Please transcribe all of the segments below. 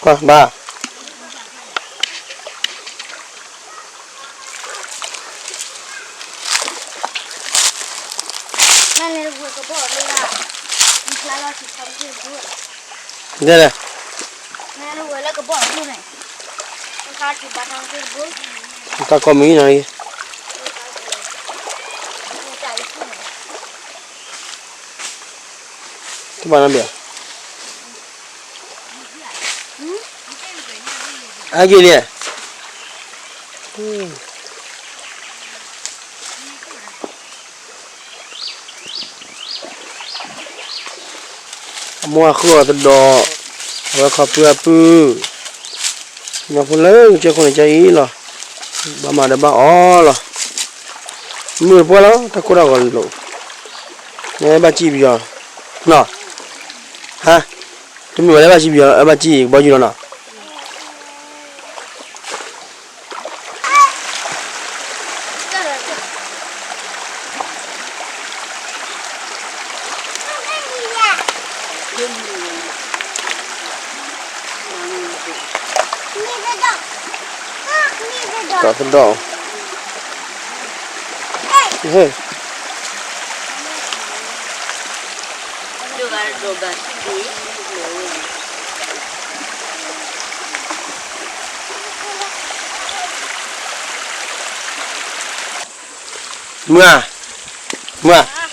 ဘၣ် ဒ်လဲၣ် တၢ်ကီၢ်မံၤနီၤအံၤ တဘၣ်နီတဘ့ၣ် အါက့ၤလံ အမိၢ်အဃုအီၤသဒီး, အဝဲခီဖုအပုၢ်, ကညီဖိလၢကစၢၢ်ခိၣ်န့ၣ်ကအံၤလီၤ. ဘၣ်မၤဒီးဘၣ်အီၣ်လီၤ. မုၢ်တပှၢ်လီၤ တၢ်ကိၢ်တၢ်ဂီၤလိာ်, နဘၣ်စံၣ်ပယီၤနီၤ, ဟါ, တမ့ၢ်ဝဲလၢဘၣ်စံၣ်ပယီၤ ဘၣ်စံၣ်ကဘီယူၤလီၤနီၤ. တၢ်သဒီၣ်, မုၢ်ဧါ, မုၢ်ဧါ,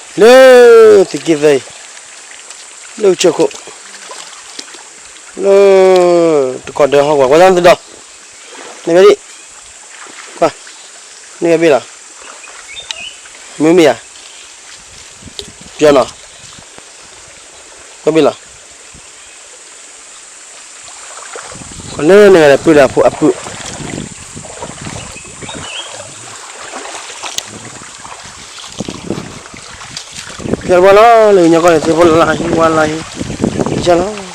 လၢသုးက့သၢအံၤ, လၢကစၢၢ်ခိၣ်, လၢတကီၢ်ဒၢဟီၣ်ကဝီၤ ကွၢ်သဒီၣ်, နဂဲၤဘ့ၣ်, ကွၢ်, နဂဲၤဘ့ၣ်လီၤ, မုၢ်မ့ၢ်ဧါ, ပျီနီၤ, ကွၢ်ဘ့ၣ်လီၤ. လၢနဂၤဒီးပုၢ်ဒီးဖိအပုၢ်, ကဲတဘၣ်လီၤ လၢကညီကီၢ်န့ၣ် သ့ၣ်ဖိလၢ်လၢ်ဟံးဝါလၢ်ဟံး, ကလီၤ, ထံ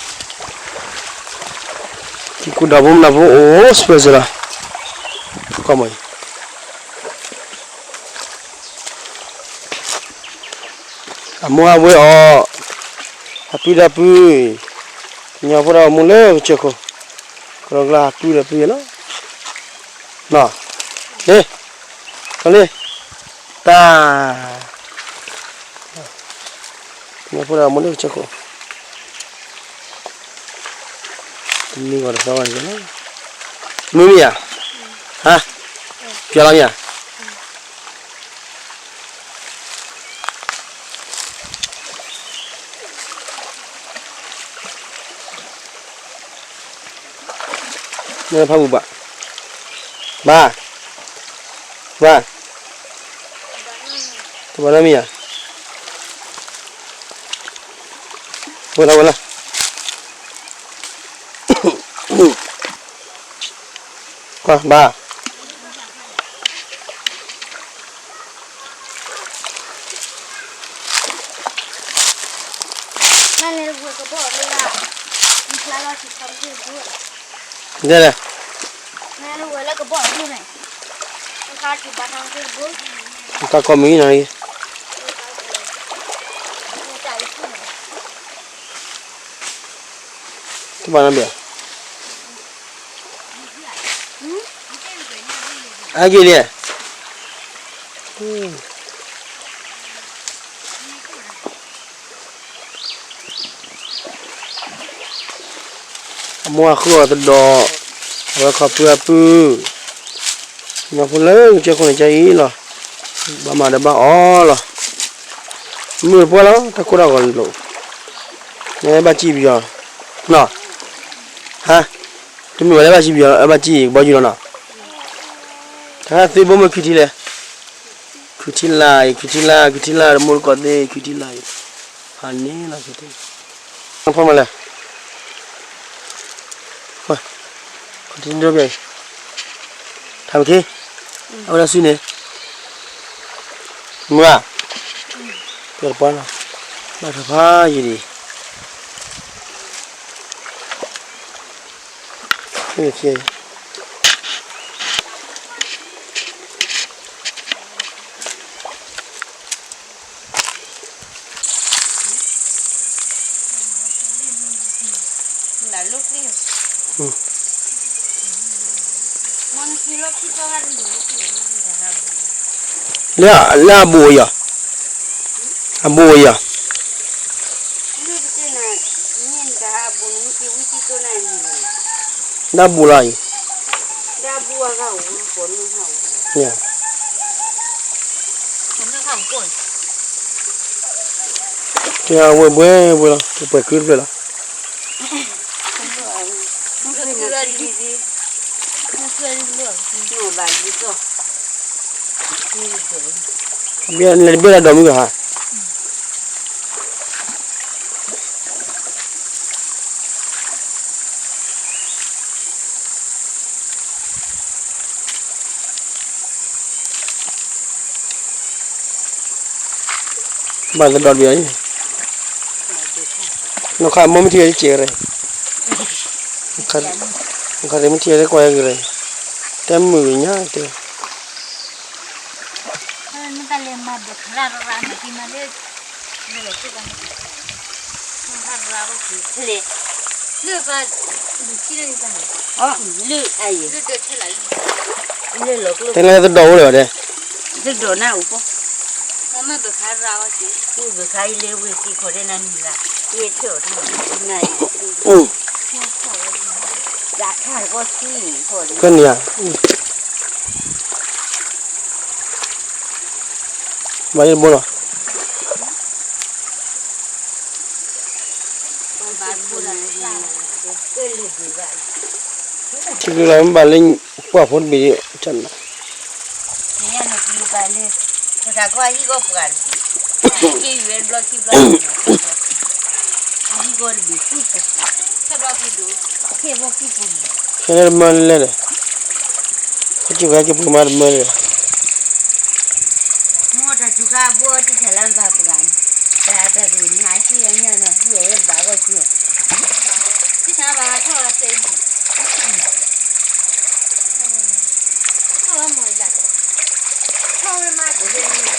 ကူဒီးဖိမနုၤဖိအိၣ်စှဲစ့ၢ်လီၤ, ကီၢ်မ့ၢ်အံၤ အမိၢ်အဝဲအီၤ, အပုၢ်ဒီပုၢ်, ကညီဖိဒီးမိၢ်လၢကစၢၢ်ခိၣ်, ကရၢကလၢအပုၢ်ဒီပုၢ်လီၤ, လ့, ကလ့, တၢ်, ကညီဖိဒီးမိၢ်လၢကစၢၢ်ခိၣ်, တမံၤဂီၤတသီဂီၤန့ၣ်, မုၢ်မ့ၢ်ဧါ, ဟါ, ပျီလီၤမ့ၢ်ဧါ. နဖးပူၤဘၣ်, ဘၣ်, ဘၣ်, တဘၣ်နီတမံၤဧါ, ဝဲလီၤဝဲလီၤ. ကွၢ်ဘၣ်, ဒ်လဲၣ်, တၢ်ကီၢ်မံၤနီၤအံၤ, တဘၣ်နီတဘ့ၣ်ဧါ, အါက့ၤလံ. အမိၢ်အဃုအီၤသဒီး, အဝဲခီဖုအပုၢ်, ကညီဖိလၢကစၢၢ်ခိၣ်န့ၣ်ကအံၤလီၤ. ဘၣ်မၤဒီးဘၣ်အီၣ်လီၤ. မုၢ်တပှၢ်လီၤ တၢ်ကိၢ်တၢ်ဂီၤလိာ်, နဘၣ်စံၣ်ပယီၤနီၤ, ဟါ, တမ့ၢ်ဝဲလၢဘၣ်စံၣ်ပယီၤ ဘၣ်စံၣ်ကဘီယူၤလီၤနီၤ. တၢ်သ့ဘိမ့ၢ်ခုထံလဲၣ်, ခုထံလာ်အံၤ ခုထံလာ် ခုထံလာ် တမိၢ်တကိးသ့ ခုထံလာ်အံၤ, ဖးန့ၣ်လီၤ ခုထံ, ဖီမလဲၣ်, ခုထံဒိၣ်ဘၣ်အံၤ, ထါမ့ၢ်ခ့, အဝဲဒၣ်ဆူန့ၣ်, မုၢ်ဧါ, ပျီတပှၢ်လီၤ, ဘၣ်ထီၣ်ဖးယံၤဒံး မ့ၢ်ခ့ လၢ လၢအဘူးအယီၤ, အဘူးအယီၤ, လၢအဘူးလီၤအံၤ, ဝဲၢ်ဘှဲဘှဲလီၤ ပှဲၤကုတဖျၢၣ်လီၤ. လဲၤတဘ့ၣ်လၢဒီးမုၢ်ကဟါ, ဘၣ်သဒီၣ်တဘ့ၣ်အံၤ, နီၢ်ခါမိၢ်မ့ၢ်ထံၣ်ဝဲကဲးရၢ, နီၢ်ခါမ့ၢ်ထံၣ်ဝဲကွၢ်ယဲကရၢ, တဲမုာ်ညါတဲ တဲလၢသဒီၣ်အိၣ်လၢၤဘၣ်တဲ, သဒီၣ်နၢ်အိၣ်ပီ, ဘၣ်ခါလၢဝ့ၢ်သံခီၣ်ဒဲနၤနံၤလၢ, ယဲၢ်ထၢၣ်အီၤတၢ်မၤနၤ, ယခါတကီၢ်ဆံ, ဖဲန့ၣ်ဧါ, ဘၣ်ယတဘိလီၤ. ထံကျိလီၤမ့ၢ်ဘၣ်လၢ ပှၢ်ဖိတဘ့ၣ်, ဖဲလၢတမၢလၢလဲၣ်, ဖဲက့ၤဝဲက့ၤပှၤမၤတမၢလၢ အမၤတဲဝဲဒၣ်, အမၤ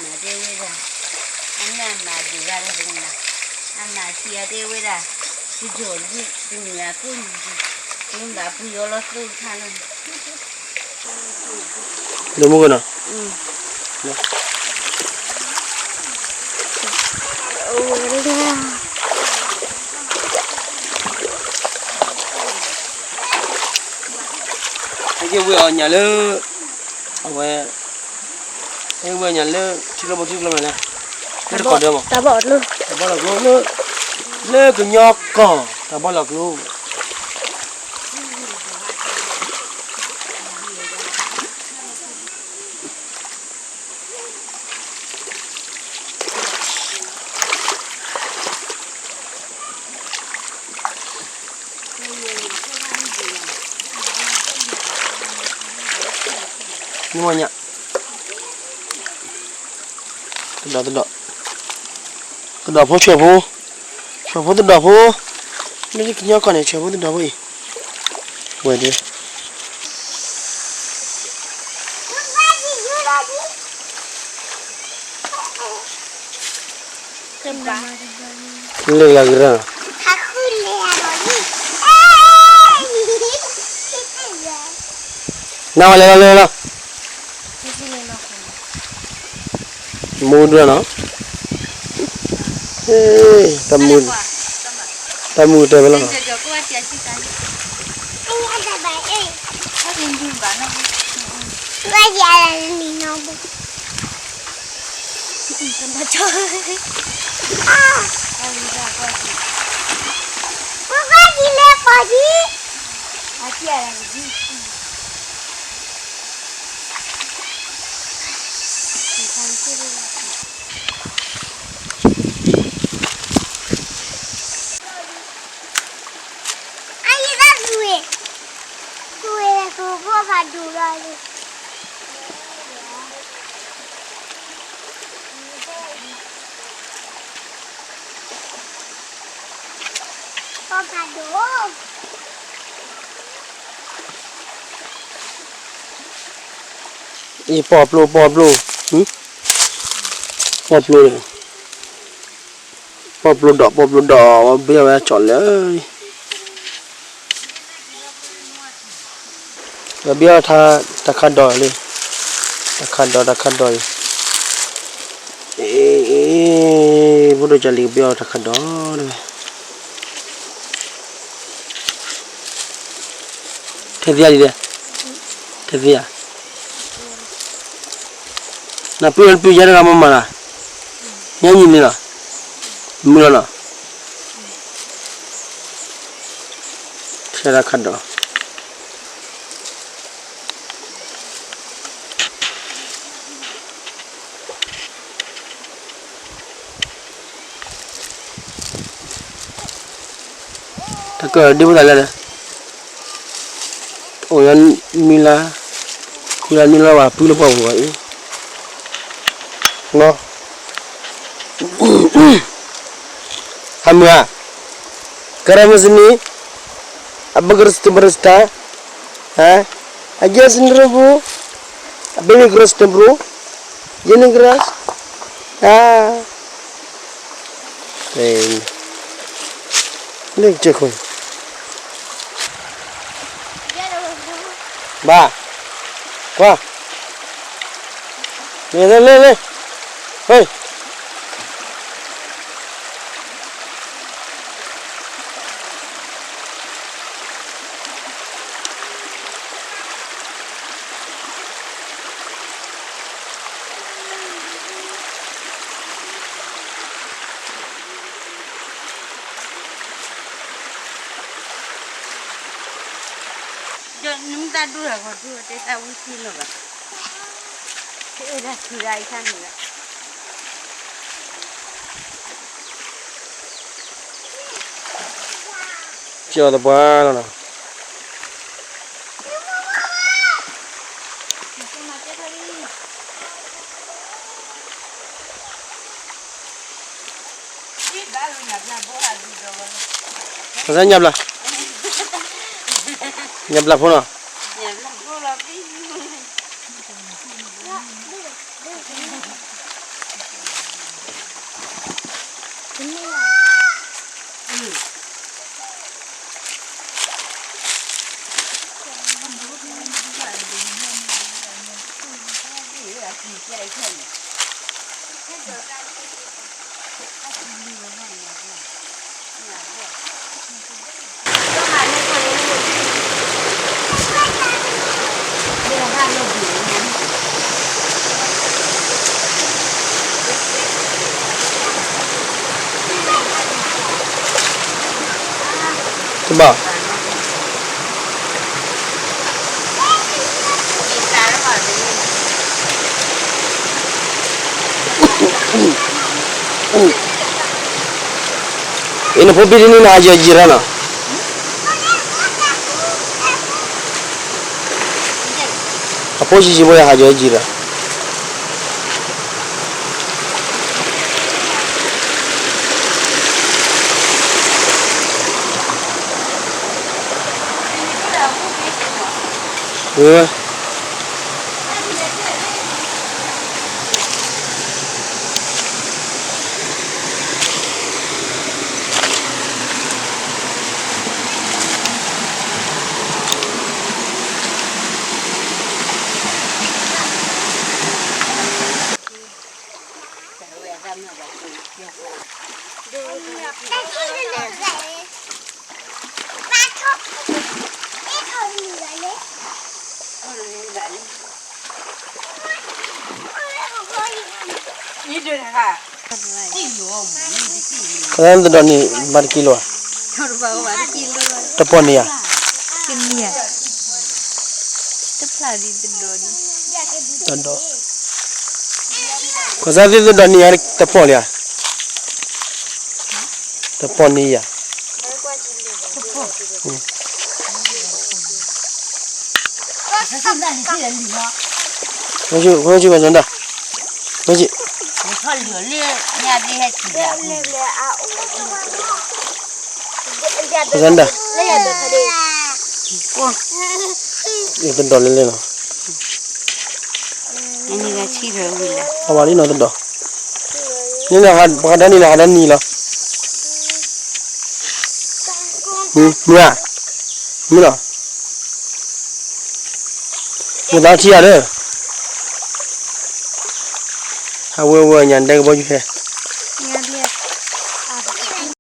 ဒုးဂၤဒီးတကနၣ်, အမၤသံအတဲဝဲဒၣ်, တကီၤတဘ့ၣ်တမ့ၢ်အကိၣ်န့ၣ်, တမ့ၢ်ဘၣ်ပှၤယီၤလီၤသိခါလီၤ. ဒိၣ်မုၢ်ကနီၤ, ဟဲက့ၤဝဲအီၤညၣ်လၢ အဝဲ ဟဲဝဲညါလၢထံကျိဖိထံကျိမ့ၢ်လဲၣ်, လၢတကီၢ်ဒၢမး, တၢ်ဘီၣ်လီၤကျိ, လၢကညီကီၢ် တၢ်ဘီၣ်လီၤကျိ, မ့ၢ်ဝဲညါ သဒီၣ်သဒီၣ်, သဒီၣ်ဖိဆွဲၣ်ဖိ, ဆွဲၣ်ဖိသဒီၣ်ဖိ, လၢကညီကီၢ်န့ၣ် ဆွဲၣ်ဖိသဒီၣ်ဖိအံၤ, ဝဲဒၣ် လၢလၢကရၢ, နဝဲလဲၤလီၤလဲၤလီၤ, မူဒွဲၣ်နီၤ, တၢ်မူတဲဝဲလီၤ, အံၤ ပီၣ်ပျိ ပီၣ်ပျိ, ပီၣ်ပျိန့ၣ်, ပီၣ်ပျိဒီး ပီၣ်ပျိဒီး ဘၣ်ဝဲကၠီလၢ ကဘၣ်အီၣ်တၢ်ခးဒီးလံ, တၢ်ခးဒီး တၢ်ခးဒီးအံၤ, အ့ ဖိဒိၣ်ကၢ်လံၤကဘၣ်အီၣ်တၢ်ခးဒီး, ထဲသ့ဧါ, ထဲသ့ဧါ, နပုၢ်နပုၢ်ယဲၢ်တဂၤ မၤမၤလၢ်, ညါနံၤန့ၣ်လီၤ, မုာ်လီၤနီၤ, ထဲတၢ်ခးဒီး တၢ်ကၢၢ်ဒ်ဖိသၣ်လဲၣ်, အိၣ်ယမံလါ, မံလါနံလါဝဲ ပုၢ်လၢပှၢ်ပူၤဘၣ်အံၤ, ဟါမုၢ်ဧါ, ကရၢမုၢ်စနံၤ, အဘကရၢစတံဘရၢစတၢ်, အကဲစနံရပူၤ, အဘမ့ၢ်ကရၢစတံဘရူၤ, ယဲန့ၣ်ကရၢ, လၢကစၢၢ်ခိၣ်န့ၣ်, ဘၣ်, ကွၢ်, လ့လ့လ့, ဟ့ၣ် နမ့ၢ်တၢ်ဒိၣ်တၢ်ဂီၤဒိၣ်တဲတၢ်ဝံၣ်ထံလီၤဘၣ်, တအၢၣ်တၢ်ထုးတၢ်အံၤတၢ်မံၤဘၣ်, ကၠီသပှၢ်လီၤနီၤ. ပစညၣ်ဘျါ, ညၣ်ဘျါဖိနီၤ. တဘၣ် အံၤ နဖိပံၤတနံၣ်န့ၣ် ဟးယီၤယံၤရၣ်နီၤ, အဖိဆံးဆံးဖိ ယဟးယီၤယံၤရၣ်. တဒီးန့ၣ် ဘၣ်တကံလိၤဧါ, တပီၢ်န့ၣ်ဧါ, တဒီး, ကစၢ်သ့ၣ်တဒီးန့ၣ်ဧါ တပီၢ်လံဧါ, တပီၢ်န့ၣ်ဧါ. ဝဲကၠူၣ်ဝဲကၠူၣ်ဝဲကၠူၣ်ဒၣ်, ဝဲကၠူၣ်, ဝဲကၠူၣ်ဒၣ်, ယတဒီးလဲၣ်လဲၣ်နီၤ, အဝဲလံနီၤတဒီး, ပှၤဟးဒီနံၤလီၤ ဟးဒီနံၤလီၤ, မုၢ်ဧါ, မုၢ်လီၤ, မုၢ်သးထံၣ်ဧါဒီး, အဝဲဝဲညါဒဲကဘီယူၤဟဲ,